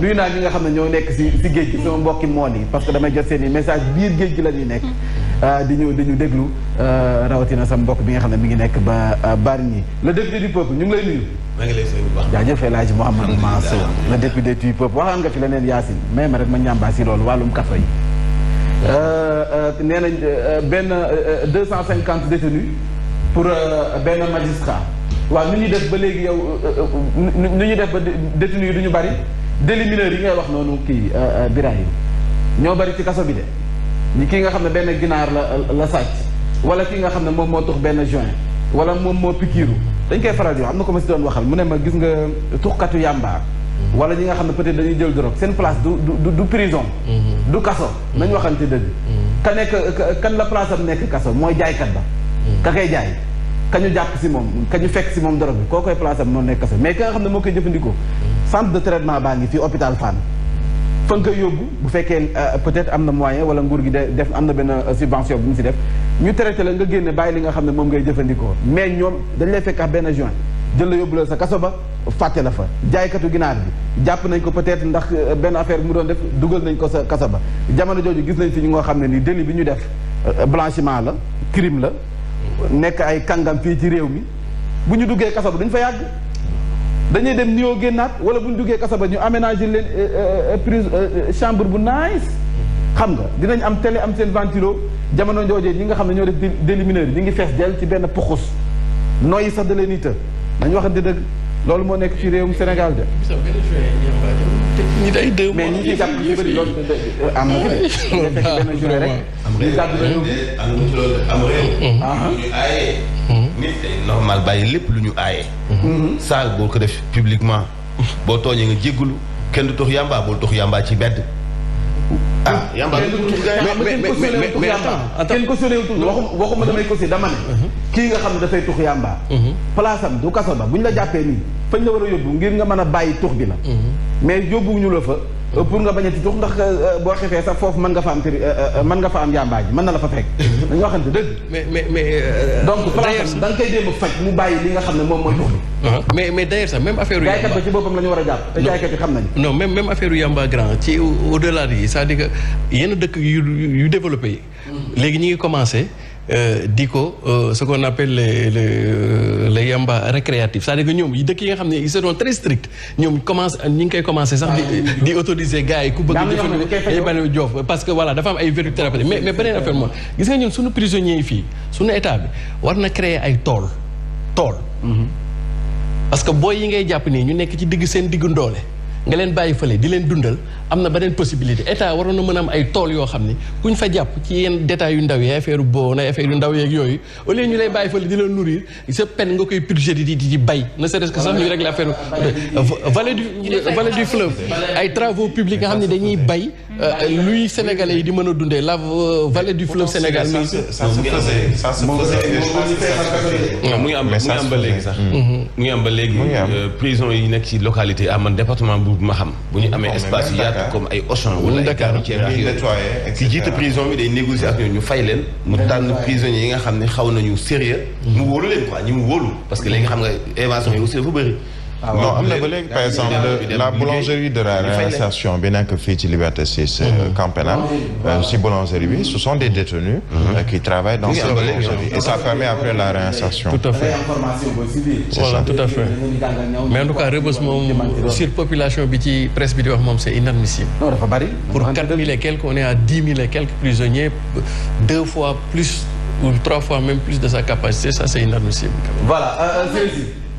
nuyu naa ñi nga xam ne ñoo nekk si géej gi sama mbokki mool yi parce que damay jot seen i message biir géej gi la ñuy nekk di ñu déglu rawatina sama mbokk bi nga xam ne mi ngi nekk ba Bargny le député du peuple ñu ngi lay nuyu. maa ngi lay nuyu bu baax. jaajëf El Hadj Mouhamadou Mansour le député du peuple waxaan nga fi leneen Yacine mais ma rek ma ñàmbaa si loolu wàllum kaso yi nee nañ benn 250 détenus pour benn magistrat waaw nu ñuy def ba léegi yow nu ñuy def ba détenus yi du ñu bari délit mineur yi ngay wax noonu kii Birahim ñoo bari ci kaso bi de ñi kii nga xam ne benn ginaar la sàcc wala kii nga xam ne moom moo tux benn joint wala moom moo pikiiru dañ koy faral di wax am na ko ma si doon waxal mu ne ma gis nga tuxkatu yàmbaar wala ñi nga xam ne peut-être dañuy jël drogue seen place du prison du kaso nañ waxante dëgg ka nekk kan la place am nekk kaso mooy jaaykat ba ka koy jaay ka ñu jàpp si moom ka ñu fekk si moom drogue bi koo koy place am noonu nekk kaso mais ka nga xam ne moo koy jëfandikoo centre de traitement baa ngi fii hôpital Fann fa nga koy yóbbu bu fekkee peut-être am na moyen wala nguur gi def am na benn subvention bu ñu si def ñu traité la nga génne bàyyi li nga xam ne moom ngay jëfandikoo mais ñoom dañ lay fekk benn joint jël la yóbbu la sa kaso ba fàtte la fa jaaykatu ginaar bi jàpp nañ ko peut-être ndax benn affaire bi mu doon def dugal nañ ko sa kaso ba jamono jooju gis nañ fi ñu nga xam ne ni délit bi ñu def blanchiment la crime la nekk ay kàngam fii ci réew mi bu ñu duggee kaso ba duñ fa yàgg dañuy dem nuyoo génnaat wala bu ñu duggee kaso ba ñu aménager leen prise chambre bu nice xam nga dinañ am télé am seen ventilo jamono joojee ñi nga xam ne ñoo def délit mineur ñi ngi fees del ci benn puxus nooyi sax da leen i të dañu waxante dëgg loolu moo nekk ci réewum Sénégal de. mais ñi ciy jàpp ñu bëri loolu am na fi de fekk benn journée rek ñu jàpp nañu am réew ñu aaye nit day normal bàyyi lépp lu ñu aaye saal boo ko def publiquement boo tooñee nga jéggulu kenn du tox yàmbaa bul tox yàmbaa ci bedd yàmbaa kenn ko sonéewutul waxuma damay ko si dama ne kii nga xam ne dafay tux yàmbaa place am du kaso ba bu ñu la jàppee nii fañ la war a yóbbu ngir nga mën a bàyyi tux bi la mais yóbbuwuñu la fa pour nga bañ a ci tux ndax boo xefee sax foofu mën nga fa am mën nga fa am yàmbaa ji mën na la fa fekk dañu waxante dëgg mais donc place da nga koy démb faj mu bàyyi li nga xam ne moom mooy tux bi mais d'ailleurs sax même affaire jaaykat ba ci boppam la ñu war a jàpp te jaaykat yi xam nañu non même affaire yu yàmbaa grand ci au delà yi c'est-à-dire que yenn dëkk yu développé yi léegi ñu ngi commencé di ko ce qu'on appelle les yamba récréatifs c'est-à-dire que ñoom dëkk yi nga xam ne ils sont très stricts ñoom ñi ngi koy commencé sax di autoriser gars yi ku bëgg jëfandikoo joof parce que voilà dafa am ay vertus thérapeutiques mais beneen affaire moom gis nga ñun suñu prisonniers yi fii suñu état bi war na créer ay tool parce que booy yi ngay jàpp nii ñu nekk ci digg seen diggu ndoole nga leen bàyyi fële di leen dundal am na beneen possibilité état waroon na mën a am ay tool yoo xam ni kuñ fa jàpp ci yenn détails yu ndaw yi affaire bon ay affaire yu ndaw yeeg yooyu au lieu ñu lay bàyyi fële di la nourrir sa peine nga koy purger di bay ne serait-ce que sax ñu régler affaire vallée du fleuve ay travaux publics nga xam ne dañuy bay luy sénégalais yi di mën a dundee la vallée du fleuve Sénégal mi mu ngi am ba léegi sax mu ngi am ba léegi prison yi nekk ci localité man département bu ma xam bu ñu amee espace yu yaatu comme ay Auchan wala ay Carrefour si jiite prison bi day négocier ak ñoom ñu fay leen mu tànn prisonniers yi nga xam ne xaw nañu sérieux mu wóolu leen quoi ñi mu wóolu parce que léegi xam nga évasion yi aussi dafa bëri non am na ba léegi par exemple la boulangerie de la réinsertion bi nekk fii ci Liberté 6 camp pénal si boulangerie bi ce sont des détenus qui travaillent dans cette boulangerie et ça permet après la réinsertion. Tout à fait voilà tout à fait mais en tout cas Rebeuss moom surpopulation bi ci presse bi di wax moom c'est inadmissible. non dafa bari. pour 4000 et quelques on est à 10 000 et quelques prisonniers 2 fois plus ou 3 fois même plus de sa capacité ça c'est inadmissible. voilà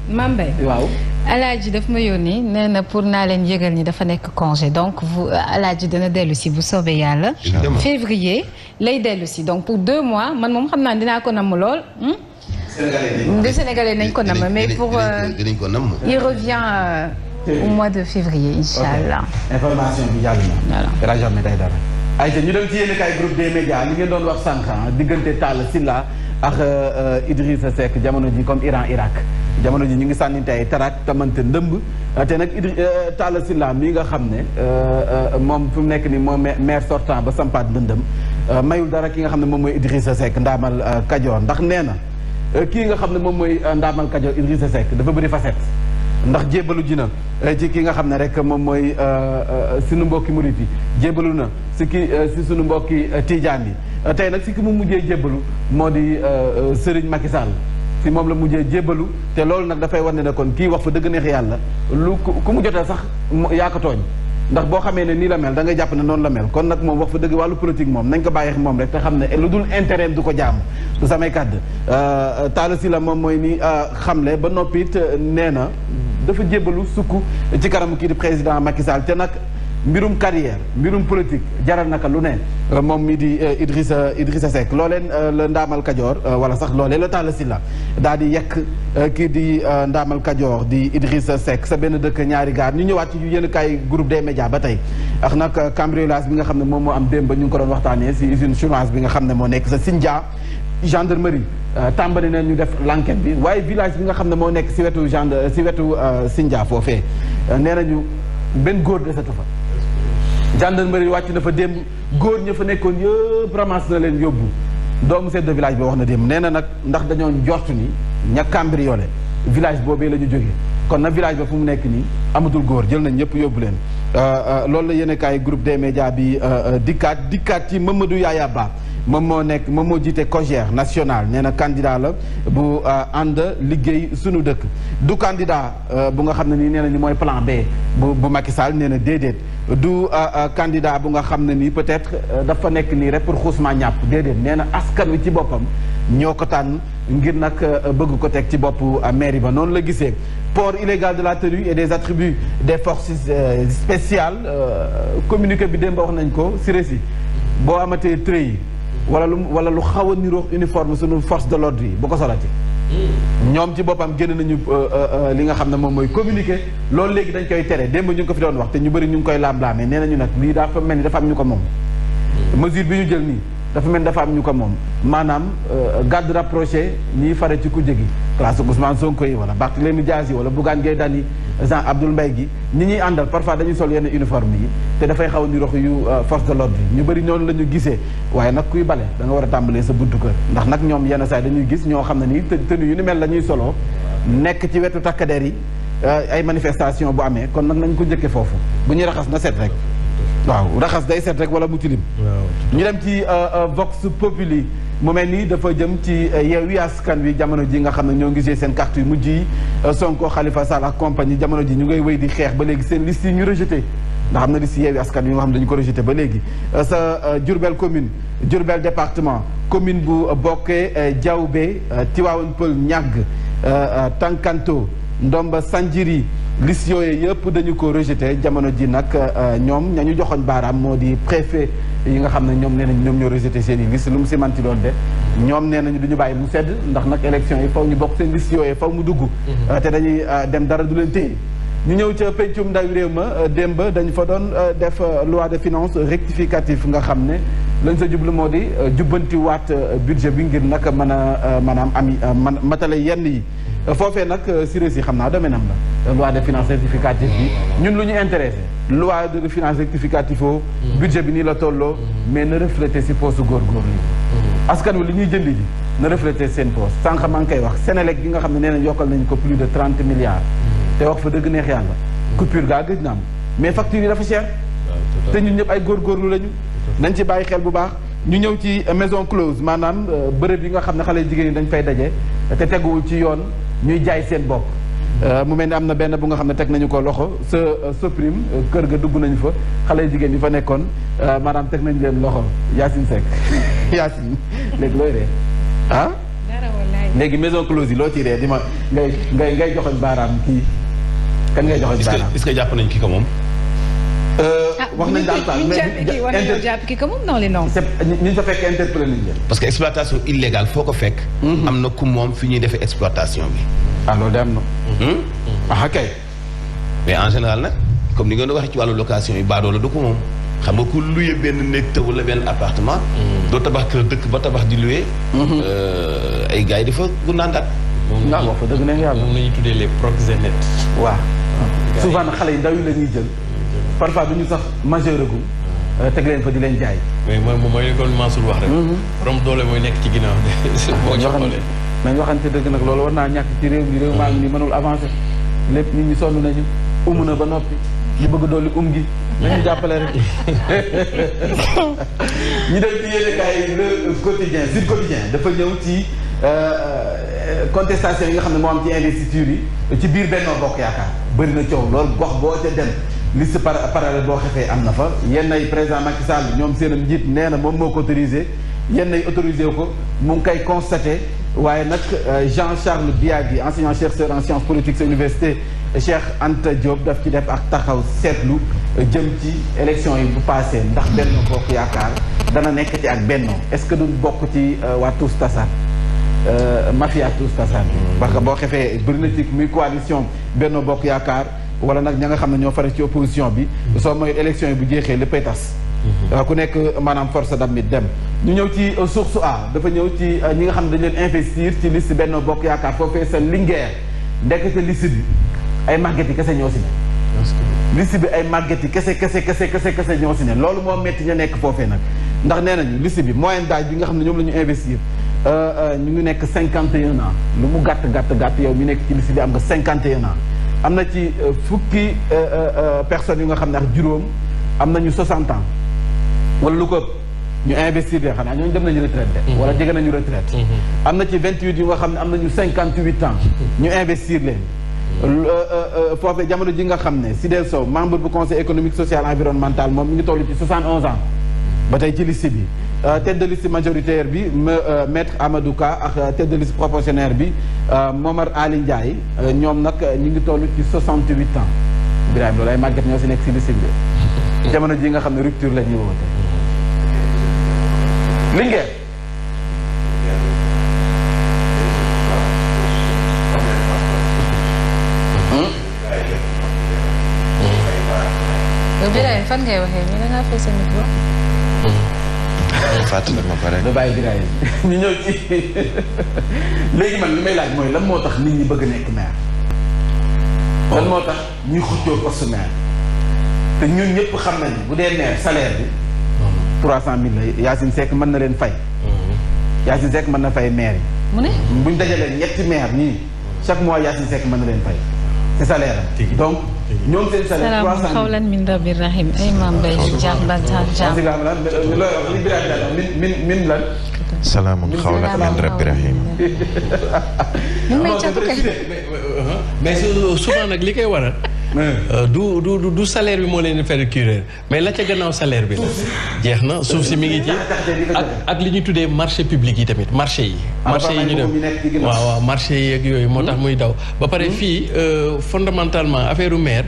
Mame Mbaye waaw. Alaaji daf ma yónni nee na pour naa leen yëgal ni dafa nekk congé donc vous Alaaji dana dellu si bu soobee yàlla. février lay dellu si donc pour 2 mois man moom xam naa dinaa ko namm lool. Sénégalais nañ ko namm mais pour dinañ ko namm. il revient au mois de février inch'Allah. information bi jàll na. voilà rajo day dara. ayca ñu dem ci yéen kay groupe des médias li ngeen doon wax sànq diggante Talla Sylla ak Idrissa Seck jamono ji comme Iran Irak jamono ji ñu ngi sànninte ay tarak tamante ndëmb te nag Talla Sylla mii nga xam ne moom fi mu nekk ni moom maire sortant ba sampaat ndëndëm mayul dara ki nga xam ne moom mooy Idrissa Seck ndaamal Kajoor ndax nee na kii nga xam ne moom mooy ndaamal Kajoor Idrissa Seck dafa bëri facette ndax jébbalu ji na ci ki nga xam ne rek moom mooy sunu mbokki murit yi jébbalu na si sunu mbokki tijaan yi tey nag si ki mu mujjee jébbalu moo di Serigne Macky Sall si moom la mujjee jébbalu te loolu nag dafay wane ne kon kii wax fa dëgg neex yàlla lu ku mu jotee sax yaa ko tooñ ndax boo xamee ne nii la mel da ngay jàpp ne noonu la mel kon nag moom wax fa dëgg wàllu politique moom nañ ko bàyyi moom rek te xam ne lu dul intérêt du ko jaamu du samay kàddu Talla Sylla moom mooy ni xamle ba noppi it nee na dafa jébbalu sukk ci kanamu kii di président Macky Sall te nag mbirum carrière mbirum politique jaral naka lu ne moom mi di Idrissa Seck looleen la Ndaamal Kajoor wala sax loolee la Talla Sylla daal di yekk kii di Ndaamal Kajoor di Idrissa Seck sa benn dëkk ñaari gaar ñu ñëwaat ci yenn kaay groupe des médias ba tey ak nag cambriolage bi nga xam ne moom moo am démb ba ñu ngi ko doon waxtaanee si usine chinoise bi nga xam ne moo nekk sa Sindia gendarmerie tàmbali na ñu def l'enquête bi waaye village bi nga xam ne moo nekk si wetu Sindia foofee nee nañu benn góor desatu fa gendarmerie wàcc na fa démb góor ña fa nekkoon yëpp ramasse na leen yóbbu doomu chef de village bi wax na démb nee na nag ndax dañoo njort ni ña cambriolé village boobee la ñu jógee kon nag village ba fu mu nekk nii amatul góor jël nañ ñëpp yóbbu leen loolu la yéen kaay groupe des médias bi dikkaat ci Mamadou Yaya Ba moom moo jiite COJER national nee na candidat la bu ànd liggéey sunu dëkk du candidat bu nga xam ne nii nee na ni mooy plan B bu Macky Sall nee na déedéet du candidat bu nga xam ne nii peut-être dafa nekk nii rek pour xuusma ñàpp déedéet nee na askan wi ci boppam ñoo ko tànn ngir nag bëgg ko teg ci boppu mairie ba noonu la gisee port illégal de la tenue et des attributs des forces spéciales communiqué bi démb wax nañ ko si rési boo amatee trait wala lu xaw a niroog uniforme suñu force de l'ordre yi bu ko solati ñoom ci boppam génn nañu li nga xam ne moom mooy communiqué loolu léegi dañ koy tere démb ñu ngi ko fi doon wax te ñu bëri ñu ngi koy laam-laamee nee nañu nag lii dafa mel ni dafa am ñu ko moom mesure bi ñu jël nii dafa mel ni dafa am ñu ko moom maanaam garde rapproché ñiy fare ci kujje gi classe Ousmane Sonko yi wala Barthélémy Dias yi wala Bougane Gueye Dany Jean Abdoul Mbaye gi ñi ñuy àndal parfois dañuy sol yenn uniforme yi te dafay xaw a nirox yu force de l'ordre yi ñu bëri noonu la ñu gisee waaye nag kuy bale da nga war a tàmbalee sa buntu kër ndax nag ñoom yenn saa yi dañuy gis ñoo xam ne nii tenue yu ni mel la ñuy soloo nekk ci wetu takkadeer yi ay manifestation bu amee kon nag nañ ko njëkkee foofu bu ñuy raxas na set rek waaw raxas day set rek wala mu tilim ñu dem ci Vox Populi mu mel nii dafa jëm ci Yewwi Askan Wi jamono ji nga xam ne ñoo ngi gisee seen carte yu mujj yi Sonko Khalifa Sall ak compagnie jamono ji ñu ngay wéy di xeex ba léegi seen liste yi ñu rejeté ndax xam na liste Yewwi Askan Wi nga xam ne dañu ko rejeté ba léegi sa Diourbel commune Diourbel département commune bu Boké Diaoubé Tivaouane Peulh Niague Tankanto Ndomba Sanjiri liste yooyu yëpp dañu ko rejeté jamono ji nag ñoom ñañu joxoñ baaraam moo di préfet yi nga xam ne ñoom nee nañ ñoom ñoo rejeté seen i liste lu mu si manti doon de ñoom nee nañu du ñu bàyyi mu sedd ndax nag élection yi faw ñu bokk seen liste yooyu faw mu dugg te dañuy dem dara du leen téye ñu ñëw ca pencum ndaw réew ma démb dañ fa doon def loi de finances rectificatif nga xam ne lañ sa jublu moo di jubbanti waat budget bi ngir nag mën a maanaam am matale yenn yi foofee nag siré si xam naa domaine am la loi de finances rectificative bi ñun lu ñu intéressé loi de finances rectificative o budget bi nii la tolloo mais na reflété si poosu góorgóorlu yi askan wi li ñuy jënd ji na reflété seen poos sànq maa ngi koy wax Sénélec gi nga xam ne nee nañ yokkal nañ ko plus de 30 milliards te wax fa dëgg neex yàlla coupure gaa gëj na am mais facture yi dafa cher te ñun ñëpp ay góorgóorlu lañu nañ ci bàyyi xel bu baax ñu ñëw ci maison close maanaam bërëb yi nga xam ne xale jigéen ñi dañ fay daje te teguwul ci yoon ñuy jaay seen bopp mu mel ni am na benn bu nga xam ne teg nañu ko loxo sa Soprime kër ga dugg nañu fa xale jigéen ñi fa nekkoon maanaam teg nañu leen loxo Yacine Seck Yacine léegi looy ree ah léegi maison close yi loo ci ree di ma ngay joxoñ baaraam kii kan ngay joxoñ baaraam est-ce que jàpp nañ ki ko moom wax nañ daal quoi mais jàpp ki ko moom non les noms. ñu sa fekk interpellé nañ leen. parce que exploitation illégale foo ko fekk. am na ku moom fi ñuy defee exploitation bi. ah loolu de am na. ah kay. mais en général nag comme ni ngeen di waxee ci wàllu location yi baadoola du ko moom xam nga ku luye benn néeg te wala benn appartement. doo tabax kër dëkk ba tabax di luye. ay gars yi dafa gundaandaat. moom la wax fa dëgg neex yàlla. moom la ñuy tuddee les proxénètes. waaw souvent nag xale yi ndaw yi la ñuy jël. parfois du ñu sax majeur agum teg leen fa di leen jaay. mais mooy li ko Mansour wax rek. borom doole mooy nekk ci ginnaaw boo ci xoolee. nañ waxante dëgg nag loolu war naa ñàkk ci réew mi réew maa ngi nii mënul avancer lépp nit ñi sonn nañu na ba noppi ñu bëgg dolli gi nañu jàppale rek ñu dem ci yéenekaay Le Quotidien Sud Quotidien dafa ñëw ci contestation yi nga xam ne moo am ci investiture yi ci biir Benno Bokk Yaakaar bëri na coow loolu gox boo ca dem liste parallèle boo xefee am na fa yenn ay président Macky Sall ñoom seen njiit nee na moom moo ko autorisé yenn ay autorisé ko mu ngi koy constaté waaye nag Jean-Charles Biagui enseignant chercheur en sciences politiques à l'université Cheikh Anta Diop daf ci def ak taxaw seetlu jëm ci élection yi bu passé ndax Benno Bokk Yaakaar dana nekk ci ak Benno est-ce que duñ bokk ci waa tous tasar mafia tous tasar parce que boo xefee bëri na ci muy coalition Benno Bokk Yaakaar wala nag ña nga xam ne ñoo fare ci opposition bi soo mooy élection yi bu jeexee léppay tas ku nekk maanaam force d'admit dem ñu ñëw ci source A dafa ñëw ci ñi nga xam ne dañ leen investir ci liste Benno Bokk Yaakaar foofee sa Linguère ndekk ca liste bi ay màgget yi kese ñoo si ne liste bi ay màgget yi kese ñoo si ne loolu moo metti ñu nekk foofee nag ndax nee nañu liste bi moyenne d'âge bi nga xam ne ñoom la ñu investir ñu ngi nekk 51 ans lu mu gàtt yow mi nekk ci liste bi am nga 51 ans am na ci fukki personnes yu nga xam ne ak juróom am nañu 60 ans wala lu ko ñu investir leen xanaa ñooñu dem nañu retraite de wala jege nañu retraite am na ci 28 yu nga xam ne am nañu 58 ans ñu investir leen foofee jamono ji nga xam ne Sidel Sow membre bu conseil économique social environnemental moom mi ngi toll ci 71 ans ba tey ci liste bi tête de liste majoritaire bi maître Amadou Ka ak tête de liste proportionnaire bi Momar Ali Ndiaye ñoom nag ñu ngi toll ci 68 ans Birahim loolu ay màgget ñoo si nekk si liste bi jamono ji nga xam ne rupture la ñuy woote Linguère Birahim fan ngay waxee ni da ngaa fay sa micro fàttali ma pare. da bàyyi Birahim ñu ñëw ci léegi man li may laaj mooy lan moo tax nit ñi bëgg nekk maire lan moo tax ñuy xëccoo poste maire te ñun ñëpp xam nañu bu dee maire salaire bi 300 000 la Yacine Seck mën na leen fay Yacine Seck mën na fay maire yi mu ne buñ dajalee ñetti maire nii chaque mois Yacine Seck mën na leen fay c'est salaire am donc ñoom seen salaire 300 000 xawlan min rabbir rahim ay maam bay jàmm ba jàmm min lan salaamun xawlan min rabbir rahim mu may catu kay mais souvent nag li koy waral du salaire bi moo leen di faire curer mais la ca gannaaw salaire bi la jeex na suuf si mi ngi ci ak li ñu tuddee marché public yi tamit marché yi ñu dem waaw marché yi ak yooyu moo tax muy daw ba pare fii fondamentalement affaire maire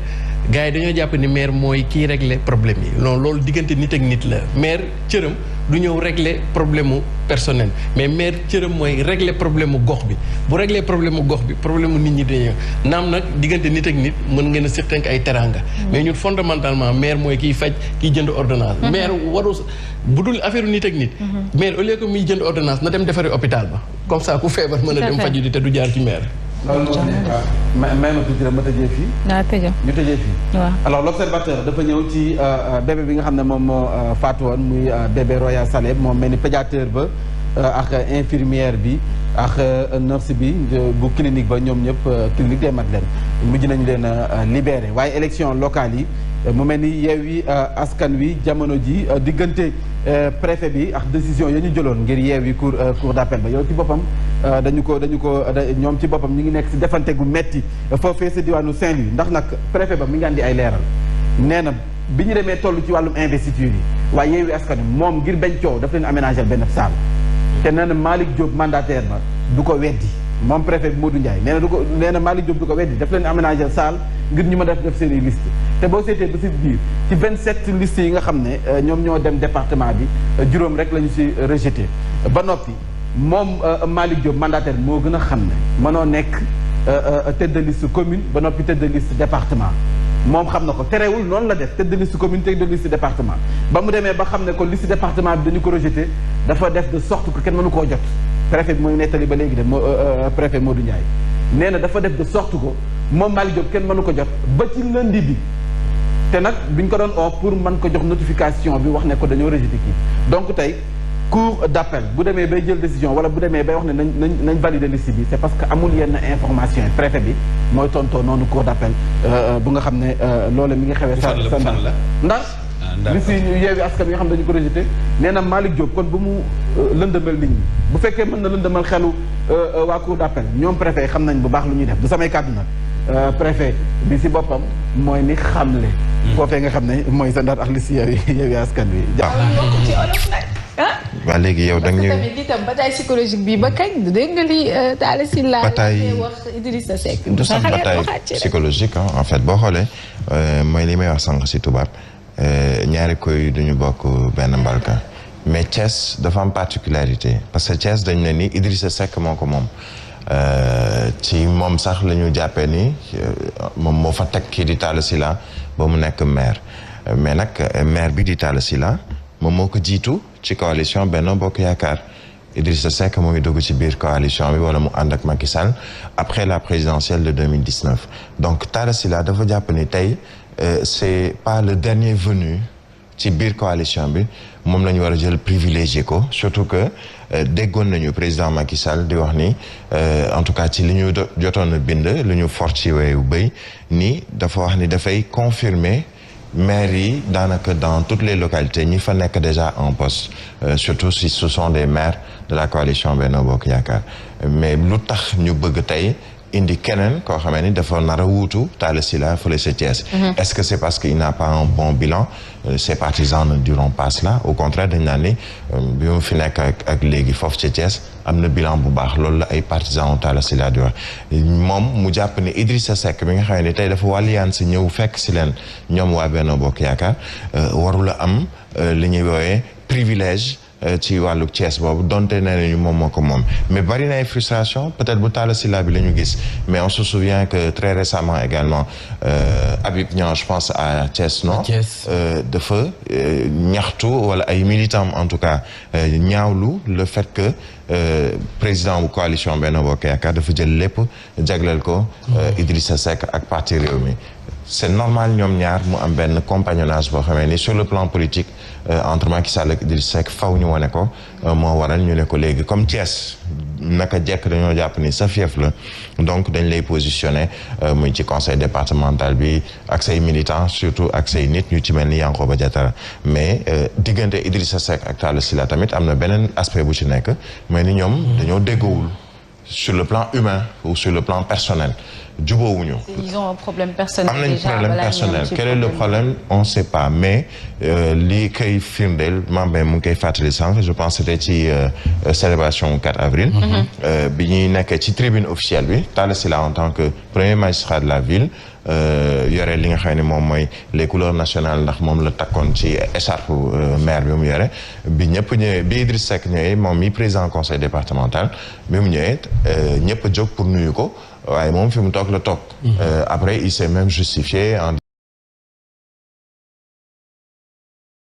gars yi dañoo jàpp ni maire mooy kii régler problème yi loolu diggante nit ak nit la maire cëram du ñëw régler problème mu personnel mais maire cëram mooy régler problème mu gox bi bu régler problème mu gox bi problème mu nit ñi dañuy naam nag diggante nit ak nit mën ngeen a seqank ay teranga mais ñun fondamentalement maire mooy kiy faj kiy jënd ordonnance maire waru bu dul affaire nit ak nit maire au lieu que muy jënd ordonnance na dem defari hôpital ba comme ça ku feebar mën a dem faju di te du jaar ci maire loolu may ma tuuti rek ma tëjee fii. waaw tëjoo ñu tëjee fii. waaw alors l'observateur dafa ñëw ci bébé bi nga xam ne moom moo faatu woon muy bébé Roya Saleh moom mel ni pédiateur ba ak infirmière bi ak nurse bi bu clinique ba ñoom ñëpp clinique des Madeleines mujj nañu leen libéré waaye élection locale yi mu mel ni Yewwi Askan Wi jamono ji diggante préfet bi ak décision ya ñu jëloon ngir Yewwi cour d'appel ba yow ci boppam dañu ko ñoom ci boppam ñu ngi nekk si defante gu metti foofee sa diwaanu Saint-Louis ndax nag préfet ba mi ngi andi ay leeral nee na bi ñu demee toll ci wàllum investiture yi waaye Yewwi Askan Wi moom ngir bañ coow daf leen aménager benn salle te nee na Malick Diop mandataire ba du ko weddi moom préfet bi Modou Ndiaye nee na Malick Diop du ko weddi daf leen aménager salle ngir ñu mën a def seen i liste te boo seetee ba si biir ci 27 listes yi nga xam ne ñoom ñoo dem département bi juróom rek la ñu si rejeté ba noppi moom Malick Diop mandataire moo gën a xam ne mënoo nekk tête de liste commune ba noppi tête de liste département moom xam na ko terewul noonu la def tête de liste commune tête de liste département ba mu demee ba xam ne ko liste département bi dañu ko rejeté dafa def de sorte que kenn mënu koo jot préfet bi mooy nettali ba léegi de préfet Modou Ndiaye nee na dafa def de sorte que moom Malick Diop kenn mënu ko jot ba ci lundi bi te nag biñ ko doon oo pour mën ko jox notification bi wax ne ko dañoo rejeté kii donc tey cour d'appel bu demee bay jël décision wala bu demee bay wax ne nañ valider liste bi c'est parce que amul yenn information yi préfet bi mooy tontoo noonu cour d'appel bu nga xam ne loolu mi ngi xewee sa ndax liste yi Yewwi Askan Wi nga xam dañu ko rejeté nee na Malick Diop kon bu mu lëndëmal nit ñi bu fekkee mën na lëndëmal xelu waa cour d'appel ñoom préfet yi xam nañ bu baax lu ñuy def du samay kàddu nag préfet bi si boppam mooy ni xamle foofee nga xam ne mooy sa Ndar ak liste Yewwi Askan Wi waa léegi yow da nga ñëw parce que tamit itam bataille psychologique bi ba kañ dégg nga li Talla Sylla wax Idrissa Seck. du sax bataille psychologique en fait boo xoolee mooy li may wax sànq si tubaab ñaari koy duñu bokk benn mbalka mais Thiès dafa am particularité parce que Thiès dañ ne ni Idrissa Seck moo ko moom ci moom sax la ñu jàppee ni moom moo fa teg kii di Talla Sylla ba mu nekk maire mais nag maire bi di Talla Sylla moom moo ko jiitu ci coalition Benno Bokk Yaakaar Idrissa Seck mu ngi dugg ci biir coalition bi wala mu ànd ak Macky Sall après la présidentielle de 2019 donc Talla Sylla dafa jàpp ni tey c'est pas le dernier venu ci biir coalition bi moom la ñu war a jël privilégié ko surtout que déggoon nañu président Macky Sall di wax ni en tout cas ci li ñu jotoon a bind lu ñu fort ci weewu béy ni dafa wax ni dafay confirmer maires yi daanaka dans toutes les localités ñi fa nekk déjà en poste surtout si ce sont des maires de la coalition Benno Bokk Yaakaar mais lu tax ñu bëgg tey indi keneen koo xamee ni dafa nar a wuutu Talla Sylla fële sa Thiès. Est-ce que c'est parce qu'il n'a pas un bon bilan ses partisans ne diront pas cela au contraire dañ naan ni bi mu fi nekk ak léegi foofu ca Thiès am na bilan bu baax loolu la ay partisans Talla Sylla di wax moom mu jàpp ni Idrissa Seck mi nga xam ne tey dafa wàlliyaan si ñëw fekk si leen ñoom waa Benno Bokk Yaakaar warula am li ñuy woowee privilège ci wàllu Thiès boobu donte nee nañu moom moo ko moom mais bari na ay frustration peut-être bu Talla Sylla bi la ñu gis mais on se souvient que très récemment également Habib Niang je pense à Thiès Nord dafa ñaxtu wala ay militants en tout cas ñaawlu le fait que président bu coalition Benno Bokk Yaakaar dafa jël lépp jagleel ko Idrissa Seck ak parti Rewmi c'est normal ñoom ñaar mu am benn compagnonnage boo xamee ni sur le plan politique entre Macky Sall ak Idrissa Seck faw ñu wane ko moo waral ñu ne ko léegi comme Thiès naka jekk dañoo jàpp ni sa fief la donc dañ lay positionner muy ci conseil départemental bi ak say militants surtout ak say nit ñu ci mel ni Yankhoba Diattara mais diggante Idrissa Seck ak Talla Sylla tamit am na beneen aspect bu ci nekk mooy ni ñoom dañoo déggoowul sur le plan humain ou sur le plan personnel jubóowuñu. Ils ont un problème personnel. am nañ problème personnel quel est le problème on sait pas mais li koy firndeel Mambé mu ngi koy fàttali sànq je pense c'était ci célébration 4 avril. bi ñuy nekkee ci tribune officielle bi Talla Sylla en tant que premier magistrat de la ville yore li nga xam ne moom mooy les couleurs nationales ndax moom la takkoon ci écharpe maire bi mu yore bi ñëpp ñëwee bi Idriss Seck ñëwee moom mi président conseil départemental bi mu ñëwee ñëpp a jóg pour nuyu ko waaye moom fi mu toog la toog après il s'est même justifié en